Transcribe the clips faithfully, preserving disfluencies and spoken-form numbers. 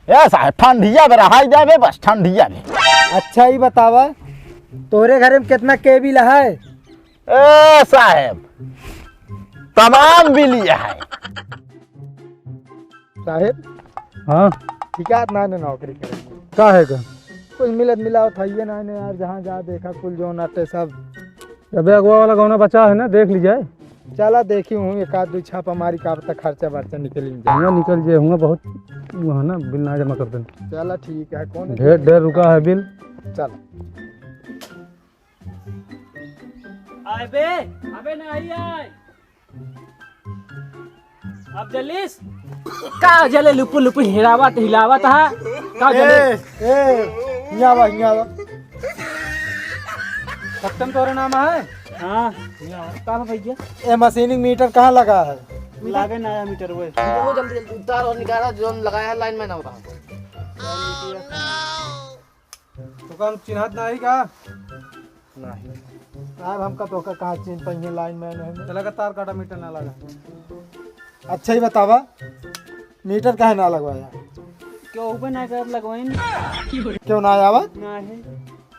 ए साहेब, ठंडिया में रहाई जाबे, बस ठंडिया में। अच्छा, ई बतावा, तोहरे घरे में केतना केबिल है? ए साहेब, तमाम बिलिया है। साहेब। हाँ। ठीक है, ना, ना, नौकरी करे। का है का? कुछ मिलत मिलावत है ये ना, ना यार, जहाँ जा देखा कुल जौन आटे सब। अबे अगवा वाला गौना बचा है ना, देख ली जाए। चला देखी हूँ, एक आध दो छापा मारी का, अब तक खर्चा बर्चा निकल ही जाए। हुआ निकल जाए, हुआ बहुत, हुआ ना, बिल ना जमा कर दें। चला ठीक है, कौन है? ढेर, ढेर रुका है बिल। चल। आए बे, अबे नहीं आए। अब जलीस? का जले लुपु लुपु हिलावत, हिलावत हा? का जले? ए, ए, हियाँ आवा, हियाँ आवा। सत्यम तोरे नाम है? हाँ। हियाँ आवा। का बा भैया? ए, मशीनिंग मीटर कहाँ लगा है? लागे नया मीटर वो। वो जल्दी जल्दी उतार और निकाला, जोन लगाया है लाइन में ना होता। तो का हम चिन्हत नाही का? नाही। साहब, हमका तो का कहाँ चिन्ह पाइए लाइन मैन है। चला का तार काटा, मीटर ना लगा। अच्छा ही बतावा, मीटर काहे ना लगवाया? क्यों ऊपर ना कर लगवाइन? क्यों ना आवा? नाही।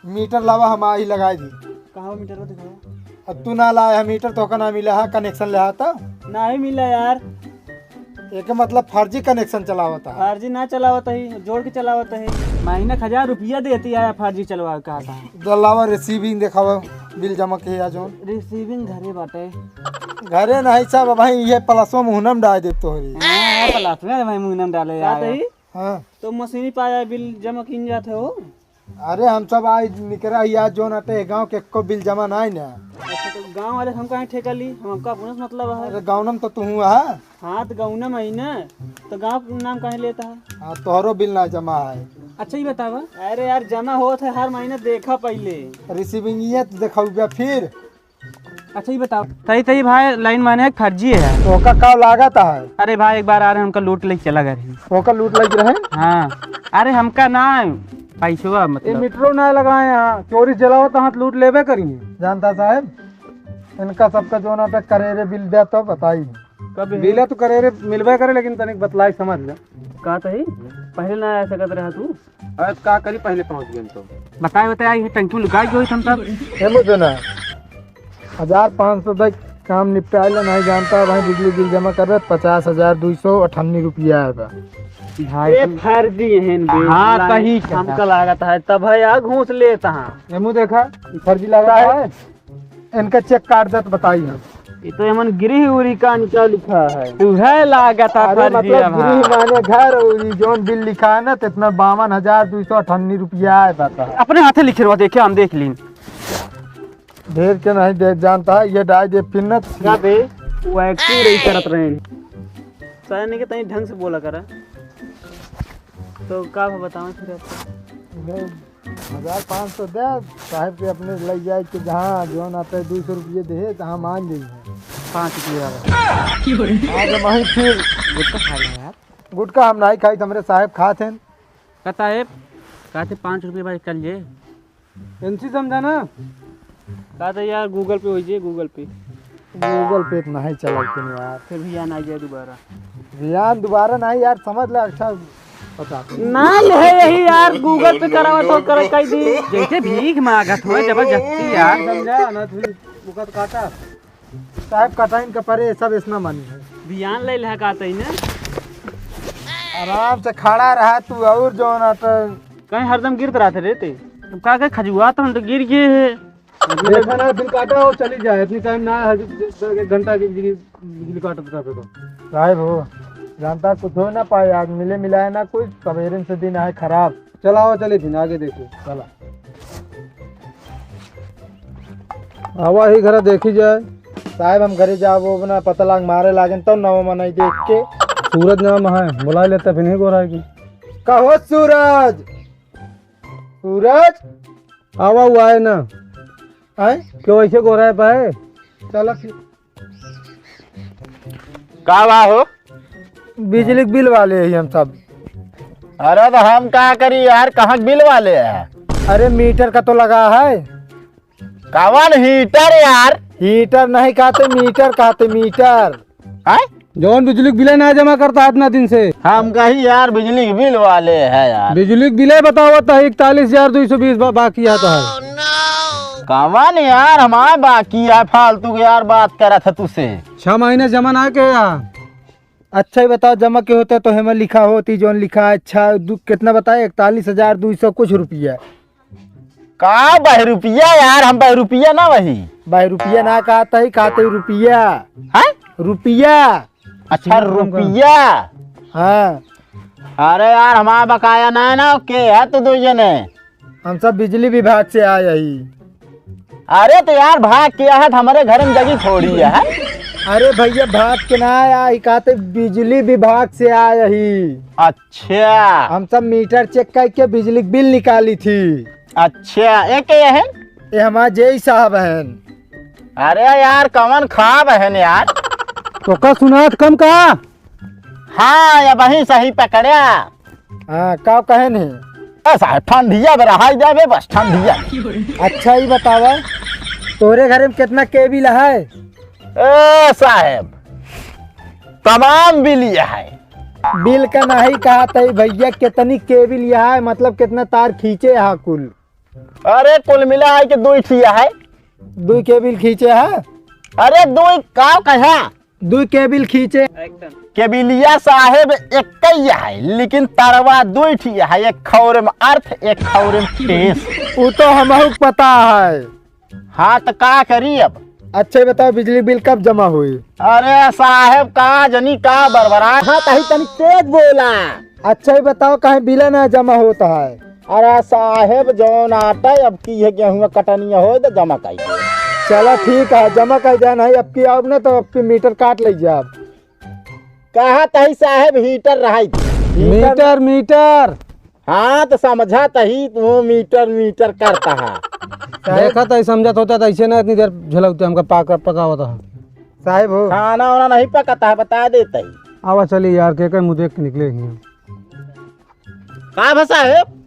मीटर लावा, हम आई लगाई दी। कहाँ मीटर को दिखाओ? अब तू ना लाया है मीटर, तो का ना मिला है, कनेक्शन ले आता? नाही मिला यार। एके मतलब फर्जी कनेक्शन चलावत है। फर्जी ना चलावत ही, जोड़ के चलावत ही। महीना का हजार रुपया देती है, फर्जी चलवा के कहता है। दलावा रिसीविंग देखावा, बिल जमा के आ जौन। रिसीविंग घरे बाटे। घरे नहीं सब भाई, ये प्लसवा मुहनम डाल दे तोहरी। हाँ, प्लसवा भाई मुहनम डाले का यार। तही? हाँ। तो मशीनी पाया बिल जमा किन जाते हो? अरे हम सब आज निकरा ही, आज जौन अटे गाँव के एको बिल जमा नाई ना। अच्छा, तो गाँव वाले हम काहे ठेका ली? हम, हमका अपने से मतलब है। अरे गाँव में तो तू हुआ है। हाँ, तो गाँव में ही ना, तो गाँव के नाम काहे लेता है? हाँ, तोहरो बिल ना जमा है। अच्छा, ये बतावा। अरे यार, जमा होत है हर महीने, देखा पहले। रिसीविंग ये तो देखा फिर। अच्छा, ये बताओ, तई, तई भाई लाइन माने है फर्जी है। ओका का लागत है? अरे भाई, एक बार आ रहे, हमका लूट लेके चला गए रहे। ओका लूट लेके रहे? हाँ। अरे हमका ना, पैसवा ये मतलब। मीटरो ना लगाए हैं, चोरी जलावत हाथ लूट लेबे करिए। जानता साहब, इनका सबका जो ना पे करेरे बिल दे तो बताई। कब है? बिल तो करेरे मिलबे करे, लेकिन तनिक बतलाई समझ ले। का तही? पहले ना आ सकत रहा तू? अरे का करी, पहले पहुँच गए तो। बताए, बताए, आई टंकी में लुकाई जो हम सब। हे मुझे ना, हजार पाँच सौ तक काम निपटाए ला, नहीं जानता भाई, बिजली बिल जमा कर रहे, पचास हजार दो सौ अठन्नी रुपया है बा। भाई ए, तुम फर्जी है बे, हाँ, लाइन सही कहा। हमका लागत है, तब है यार घूस लेता हाँ। एमू देखा, ई फर्जी लागत है। इनका चेक काट दे तो बताई हम। ये तो एमन गृह उरी का निकाल लिखा है। तुहे लागत है अरे फर्जी मतलब है गृह भाई। माने घर, और ये जौन बिल लिखा है ना, तो इतना बावन हजार दो सौ अठन्नी रुपया है, बता। अपने हाथे लिखे रहो, देखे हम देख लीन। ढेर के नहीं दे जानता है, ये डाई दे फिर ना। का बे, वो एक्टिंग रही करत रहे। सारे नहीं के तनी ढंग से बोला करा। तो का बताऊँ फिर आपको? हजार पाँच सौ दे, साहब के अपने ले जाए के जहाँ जौन आता है दो सौ रुपये दे, तहाँ मान जाइए। पाँच रुपये वाला। आज हम वहीं फिर गुटखा खा लें यार। गुटखा हम नहीं खाई, तो हमरे साहब खात हैं। कहता है, कहते पाँच रुपये भाई कर लिए। इनसे समझा ना। कहते यार Google Pay हो जाए, Google Pay। Google Pay तो नहीं चलाते हैं यार। फिर भी आना आ जाए दोबारा। ध्यान दोबारा नहीं यार, समझ ले, अच्छा पता। ना ले यही यार, Google Pay करावा तो कर कह दी। जैसे भीख मांगत हो जबरदस्ती यार। समझा ना, फिर मुकत काटा। साहब कटाइन का परे सब इसना मानी है। ध्यान ले ले का तई ने। आराम से खड़ा रहा तू और जौन आता। कहीं हरदम गिरत रहत रे ते। अब का के खजुआ तो गिर गए है। देखा ना, बिल काटा और चली जाए, इतनी टाइम ना है, एक घंटा की बिजली, बिजली काटत रहते तो। साहब हो, जानता कुछ हो ना पाए, आज मिले मिलाए ना कुछ, सवेरे से दिन आए खराब। चला आओ, चले फिर आगे देखिए। चला। आवा ही घरा देखी जाए। साहब हम घरे जाबो, अपना पता लाग मारे लागेन, तब नवा मनई देख के। सूरज नाम है, बुला लेता फिर नहीं गोराई की। कहो सूरज, सूरज। आवा हुआ है ना। हैं? क्यों ऐसे गोराए पाए? चला फिर। का बा हो? बिजली के बिल वाले ही हम सब। अरे तो हम का करी यार, कहाँ के बिल वाले हैं? अरे मीटर का तो लगा है। कवन हीटर यार? हीटर नहीं कहते, मीटर कहते, मीटर। हैं? जौन बिजली के बिले ना जमा करता है इतना दिन से। हम कही यार, बिजली के बिल वाले है यार। बिजली के बिले बतावत है, इकतालीस हजार दुई सौ बीस बा-, बाकी है तो है। कवन यार, हमार बाकी है, फालतू के यार बात करत है तुसे। छह महीने जमा ना के यार। अच्छा ही बताओ, जमा के होते तो हमें लिखा होती, जौन लिखा है, अच्छा, दु-, कितना बताए, इकतालीस हजार दुई सौ कुछ रुपया। का बहरुपिया यार, हम बहरुपिया ना वही। बहरुपिया ना कहत ही, कहत ही रुपिया। हैं? रुपिया। अच्छा, रुपिया। हाँ। अरे यार, हमार बकाया ना है ना, के है तू दुई जने? हम सब बिजली विभाग से आए ही। अरे तो यार, भाग के आए है तो हमरे घर में जगह थोड़ी है। अरे भैया, भाग के ना आया ही, कहत ही बिजली विभाग से आए ही। अच्छा। हम सब मीटर चेक करके बिजली के बिल निकाली थी। अच्छा, ये के है? ये हमार जेई साहब हैं। अरे यार, कवन खाब है यार? तोका सुनात कम का? हाँ, या वही सही पकड़्या। हाँ, का कहेन है? ए साहेब, ठंडिया में रहाई जाबे, बस ठंडिया। अच्छा, ही बतावा, तोहरे घर में कितना केबिल है? ए साहेब, तमाम बिल यह है। बिल का नहीं कहत ही भैया, कितनी केबिल यह है, मतलब कितना तार खींचे है कुल? अरे, कुल मिला है कि दुई ठिया है। दुई केबिल खींचे है? अरे, दुई का कहा? दुई केबिल खींचे। केबिलिया साहेब एक ही है, लेकिन तरवा दुई ठिया है, एक खौरे में अर्थ, एक खौरे में टेस। वो तो हमहू के पता है। हाँ, तो का करी अब? अच्छा, ही बताओ, बिजली बिल कब जमा हुई? अरे साहेब, का जनी का बरबरा। हाँ, तही तनी तेज बोला। अच्छा, ही बताओ, कहीं बिल ना जमा होत है? अरे साहेब, जौन आटा अब की है गेहूं कटनिया हो तो जमा कर दे। चला ठीक है, जमा कर जाना है, अब की आओ ना तो अब की मीटर काट ले जाब। कहा तही साहेब हीटर रहाई। Meter, meter. हाँ, तो समझा तही तू मीटर, मीटर करता है। देखा तही समझत होता तो ऐसे ना इतनी देर झलकते हमका पाक, पकावत है। साहेब हो। खाना वाना नहीं पकाता है, बता देता ही। आवा चली यार, के के मुँह देख के निकले ही। का भा साहेब?